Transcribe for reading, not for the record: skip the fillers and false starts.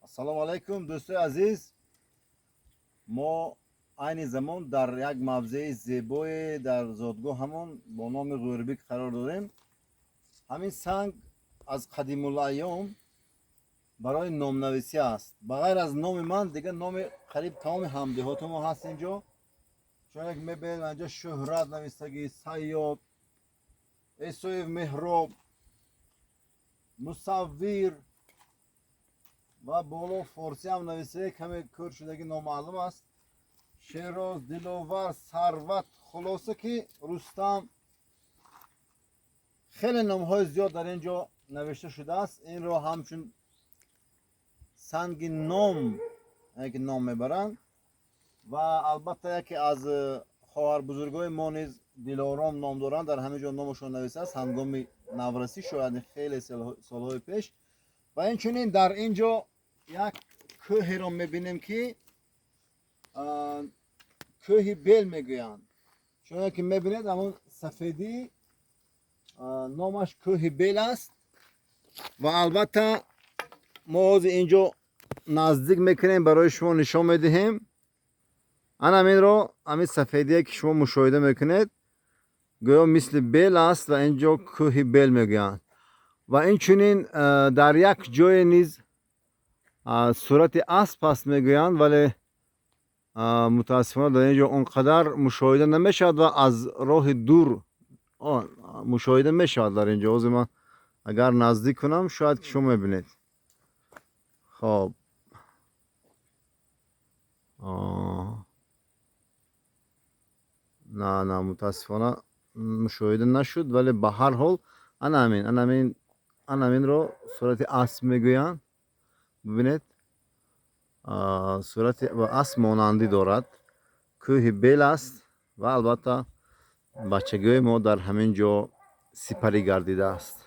Ассалому алайкум, дӯстои азиз. Мо айни замон дар як мавзеи зебое дар зодгоҳамон бо номи Ғӯрбик қарор дорем. Ҳамин санг аз қадимулайём барои номнависӣ аст. Ба ғайр аз номи ман, дигар номи қариб тамоми ҳамдеҳоти мо ҳаст инҷо. Чуноне ки мебинед, инҷо Шӯҳрат навистагӣ, Сайёд, Эсоев Меҳроб, Мусаввир ва боло форсиам нависае, каме кӯр шудагӣ, номаълум аст. Шероз, Диловар, Сарват, хулоса ки Рустам, хеле номҳои зиёд дар ин ҷо навишта шудааст. Инро ҳамчун санги ном, яъне ки ном мебаранд. Ва албатта, яке аз хоҳарбузургои мо низ Дилором ном доранд, дар ҳамин ҷо номашон нависааст, ҳангоми наврасӣ, шояд хеле солҳои пеш. Ва инчунин дар ин ҷо як кӯҳеро мебинем, ки кӯҳи Бел мегӯянд. Чуноне ки мебинед, ҳамон сафедӣ, номаш кӯҳи Бел аст. Ва албатта, мо ҳозир ин ҷо наздик мекунем, барои шумо нишон медиҳем. Ана ҳаминро, ҳамин сафедие ки шумо мушоҳида мекунед, гӯё мисли бел аст ва ин ҷо кӯҳи Бел мегӯянд. Ва инчунин дар як ҷое низ сурати асп аст мегӯянд, вале мутаассифона, дар ин ҷо он қадар мушоҳида намешавад ва аз роҳи дур мушоҳида мешавад. Дар ин ҷо ҳозир ман агар наздик кунам, шояд ки шумо мебинед. Хоб, на, мутаассифона, мушоҳида нашуд, вале ба ҳар ҳол ана ҳамин, ана ҳамин, ана ҳаминро сурати асп мегӯянд. Бибинед, сурати ба асп монандӣ дорад. Кӯҳи Бел аст ва албатта, бачагиҳои мо дар ҳамин ҷо сипарӣ гардидааст.